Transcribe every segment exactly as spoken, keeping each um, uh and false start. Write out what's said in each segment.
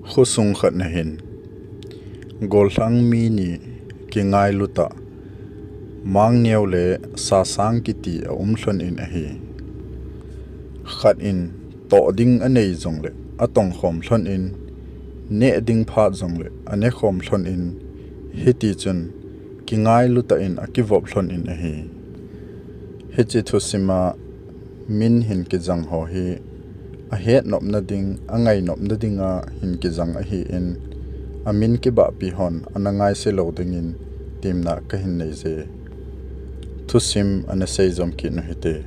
Khosung khat na hin, gollhang mi ni kingailut a, Mangneo le Sasang kiti a um lhon in ahi. Khat in toh ding a nei jongle a tongkhom lhon in, neh ding phat jongle a nekhom lhon in, hiti chun kingailut a in a kivop lhon in ahi. Hiche thusim a min hin kijang ho hi a het nopna ding, a ngai nopna ding a hin kijang ahi in, a min kibahpi hon ana ngaise lou dingin temna ka hin nei je. Thusim ana sei jom kit nu hite.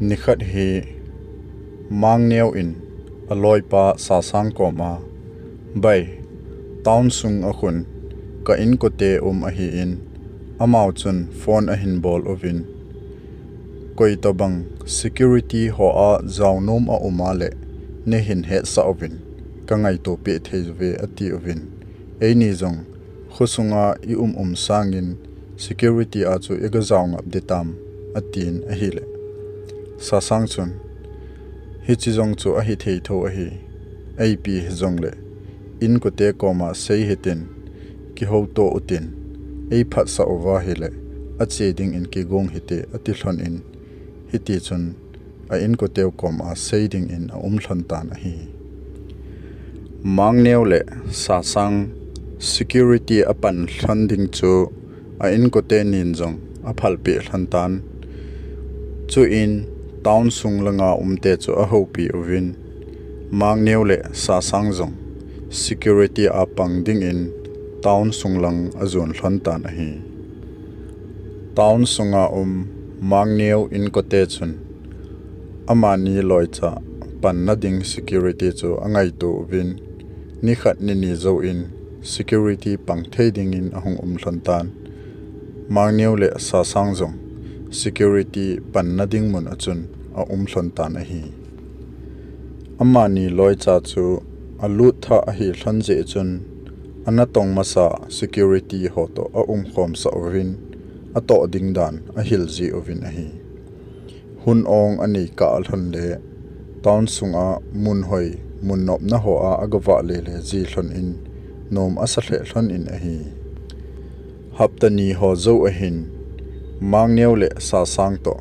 Nikhat hi Mangneo in a loipa Sasang kom a, "Bai, town sung a khun ka inkote um ahi in, amau chun phone a hin bol uvin, koi tabang security ho a jao nom a um a le, nei hin hetsah uvin, ka ngaito peh thei uve," a ti uvin. "Eini jong khosunga i um um sangin security a chu i ga jao ngap ding tam," a tin ahile, Sasang chun, "Hiche jong chu ahi thei tho ahi, ipi hijongle inkote koma sei hitin, kihouto utin, ei phatsah uva ahile, a che dingin kigong hite," a ti lhon in, hiti chun a inkote u kom a sei dingin a um lhon tan ahi. Mangneo le Sasang security a pan lhon ding chu a inkote nin jong a phalpeh lhon tan. Chuin town sung langa umte chu a houpi uvin, Mangneo le Sasang jong security a pang dingin town sung lang a jon lhon tan ahi. Town sunga um Mangneo inkote chun amani loicha panna ding security chu a ngaito uvin, nikhat nini jouvin security pang thei dingin a hung um lhon tan. Mangneo le Sasang jong security panna ding mun a chun a um lhon tan ahi. Amani loicha chu a lut thah ahi lhon jeh chun, a natong masa security ho toh a umkhomsah uvin, a toh ding dan a hil ji uvin ahi. Hun ong a nei kah lhon le, town sunga mun hoi, mun nopna ho a a ga vah lele ji lhon in, nom a sa lheh lhon in ahi. Hapta ni ho jou ahin, Mangneo le Sasang toh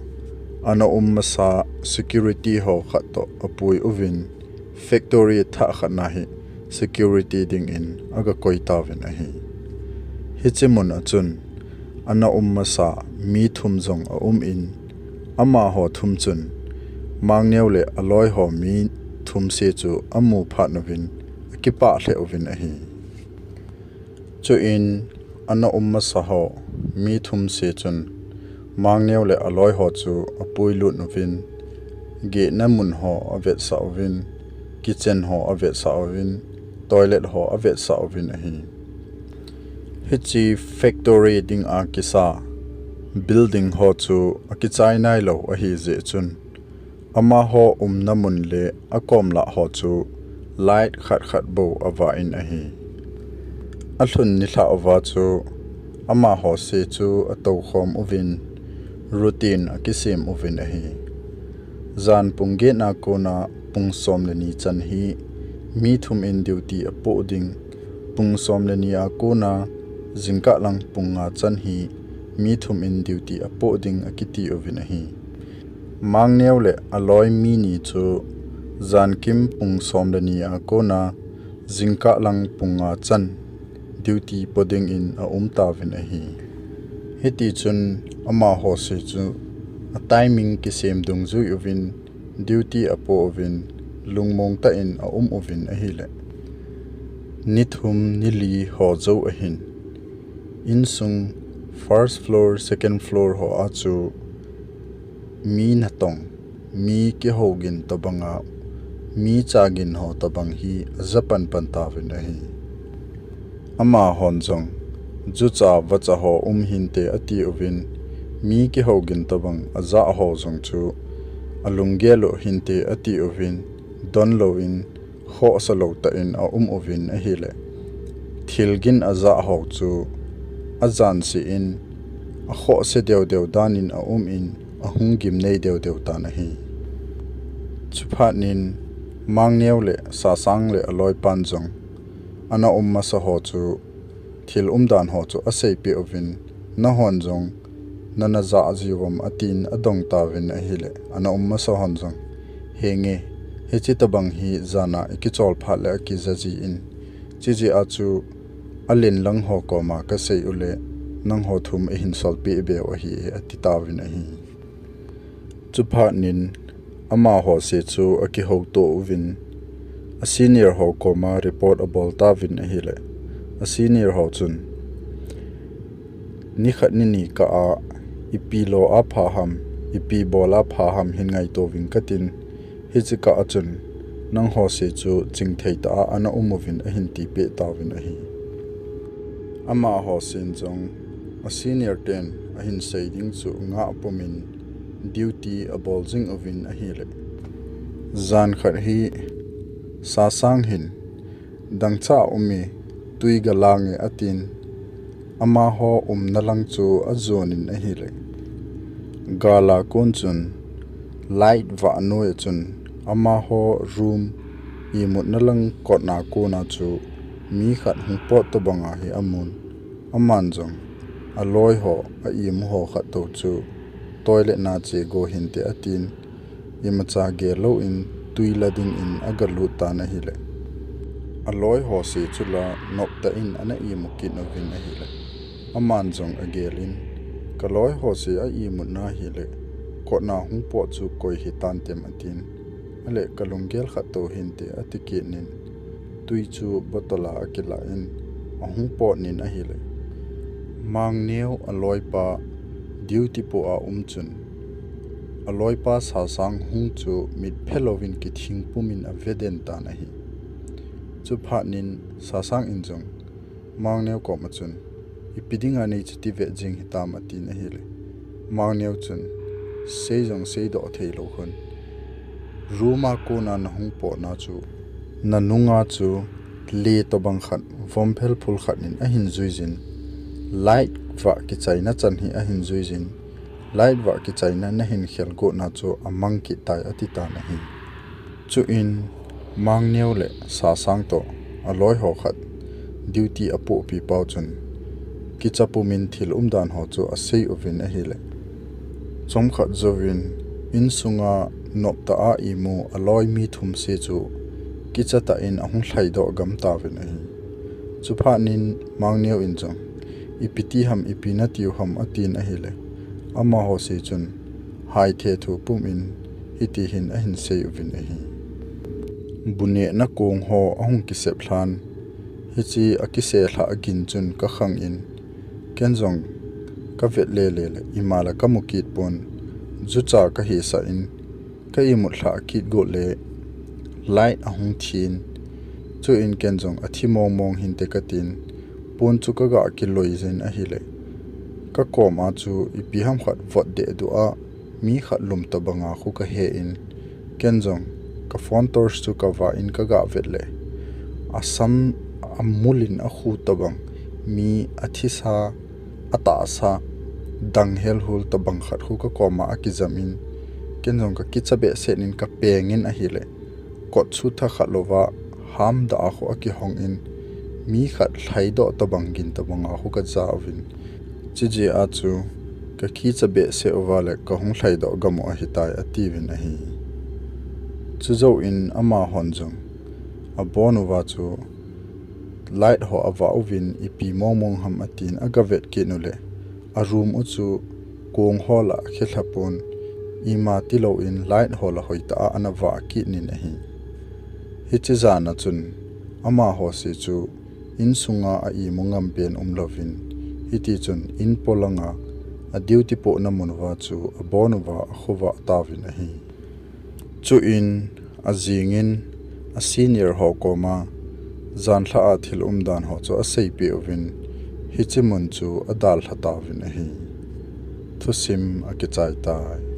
ana um masa security ho khat toh a pui uvin, factory thah khat na hi security dingin a ga koi tauvin ahi. Hiche mun a chun ana um masa mi thum jong a um in, amaho thum chun Mangneo le a loi ho mi thum se chu a mu phat uvin, a kipah lheh uvin ahi. Chuin ana um masa ho mi thum se chun Mangneo le a loi ho chu a pui lut uvin, gehna mun ho a vetsah uvin, kitchen ho a vetsah uvin, toilet ho a vetsah uvin ahi. Hiche factory ding a kisa building ho chu a kichai nai lou ahi jeh chun, amaho umna mun le a kom lah ho chu light khat khat bou a vah in ahi. A lhun nilhah uva chu amaho se chu a toukhom uvin, routine a kisem uvin ahi. Jan pung get na kona pung som le ni chan hi mi thum in duty a poh ding, pung som le ni a kona jingkah lang pung nga chan hi mi thum in duty a poh ding a kiti uvin ahi. Mangneo le a loi mi ni chu jankim pung som le ni a kona jingkah lang pung nga chan duty po dingin a um tauvin ahi. Hiti chun amaho se chu a timing kisem dungjui uvin, duty a po uvin, lungmong tah in a um uvin ahile, ni thum ni li ho jou ahin, insung first floor, second floor ho a chu mi natong, mi kihou gin tobang a, mi cha gin ho tobang hi a ja pan pan tauvin ahi. Amahon jong, jucha vacha ho um hinte a ti uvin, mi kihou gin tobang a jah ho jong chu a lunggel u hinte a ti uvin, don louvin, khohsa lou tah in a um uvin ahile, thil gin a jah ho chu a jan se in, a khohse deu deu dan in a um in, a hung gimnei deu deu tan ahi. Chuphat in Mangneo le Sasang le aloipan jong ana um masa ho chu thil umdan ho chu aseipeh uvin, nahon jong nana jah jiu vem atin adong tauvin ahile, ana um masa hon jong, henge, hiche tobang hi jana ikichol phat le akija jin, chujeh a chu alen lang ho koma kasei ule, nangho thum eihin solpeh beu ahi e, ati tauvin ahi. Chuphat in amaho se chu akihouto uvin, a senior ho koma report abol tauvin ahile, a senior ho chun, nikhat nini kah a ipi lo a pha ham, ipi bol a pha ham hin ngaito uvin katin, hiche kah a chun nangho se chu chingthei tah a ana um uvin ahin tipeh tauvin ahi. Amaho sen jong a senior ten ahin sei ding chu ngah pumin duty abol jing uvin ahile, jan khat hi Sasang hin, dangchah a um e, twi galang e atin, amaho umna lang chu ajonin ahile, gal a kon chun light vah noi a chun amaho room imutna lang kotna kona chu mi khat hung pot tobanga hi amun. Aman jong aloi ho a imu ho khat tou chu toilet na che go hinte atin, imacha gel louvin twi la dingin agalut tan ahile, aloi ho se chu la noptah in ana imu kit uvin ahile, aman jong agelin, kaloi ho se a imutna hile, kotna hung pot chu koi hitantem atin, ale kalunggel khat tou hinte ati kit in, twi chu bottle a akilah in, ahung potnin ahile, Mangneo aloipa duty poh a um chun, aloipa Sasang hung chu mitphe louvin kithing pumin aveden tan ahi. Chuphat in Sasang in jong Mangneo koma chun, ipi dinga neichuti vet jing hitam atin ahile, Mangneo chun, sei jong seidoh theilou khun, room a kona nahung potna chu, nanunga chu le tobang khat, vom phelphul khat in ahin juijin, light vah kichaina chan hi ahin juijin, light vah kichaina nahin khel gotna chu amang kit tai ati tan ahi. Chuin Mangneo le Sasang toh aloi ho khat duty apohpi pau chun kicha pumin thil umdan ho chu asei uvin ahile, chomkhat jouvin insunga noptah a imu aloi mi thum se chu kichatah in ahung lhaidoh gam tauvin ahi. Chuphat in Mangneo in jong, ipi ti ham, ipi natiu ham atin ahile, amaho se chun haithethu pumin hiti hin ahin sei uvin ahi. Bu nehna kong ho ahung kisep lhan, hiche akise lhah gin chun kakhangin, ken jong kavet lele le imala kamu kit pon, jucha kahesah in, ka imut lhah kit got le light ahung thin, chuin ken jong athi mongmong hinte katin, pon chu kaga kiloijin ahile, kakoma chu ipi ham khat vot dehduh a mi khat lum tobanga khu kahen, ken jong ka phone torch chu kavah in kaga vet le, asam amulin akhu tobang, mi athisa, atahsa, dang helhul tobang khat khu kakoma akijam in, ken jong kakicha behseh in kapengin ahile, kot chu thakhat louva hamdah a khu akihongin, mi khat lhaidoh tobang gin tobanga khu kaja uvin, chujeh a chu kakicha behseh uva le kahung lhaidoh gam u ahitai atiuvin ahi. Chujouvin amahon jong abon uva chu light ho avah uvin ipi mongmong ham atin agavet kit ule, a room u chu kong ho la akilha pon, ima tilouvin light ho la hoitah a ana vah kit in ahi. Hiche jana chun amaho se chu insunga a imu ngam pen umlouvin, hitichun in polanga a duty pohna mun uva chu abon uva akhovah tauvin ahi. Chuin ajingin a senior ho koma janlhah a thil umdan ho chu aseipeh uvin, hiche mun chu adalha tauvin ahi. Thusim akichai tai.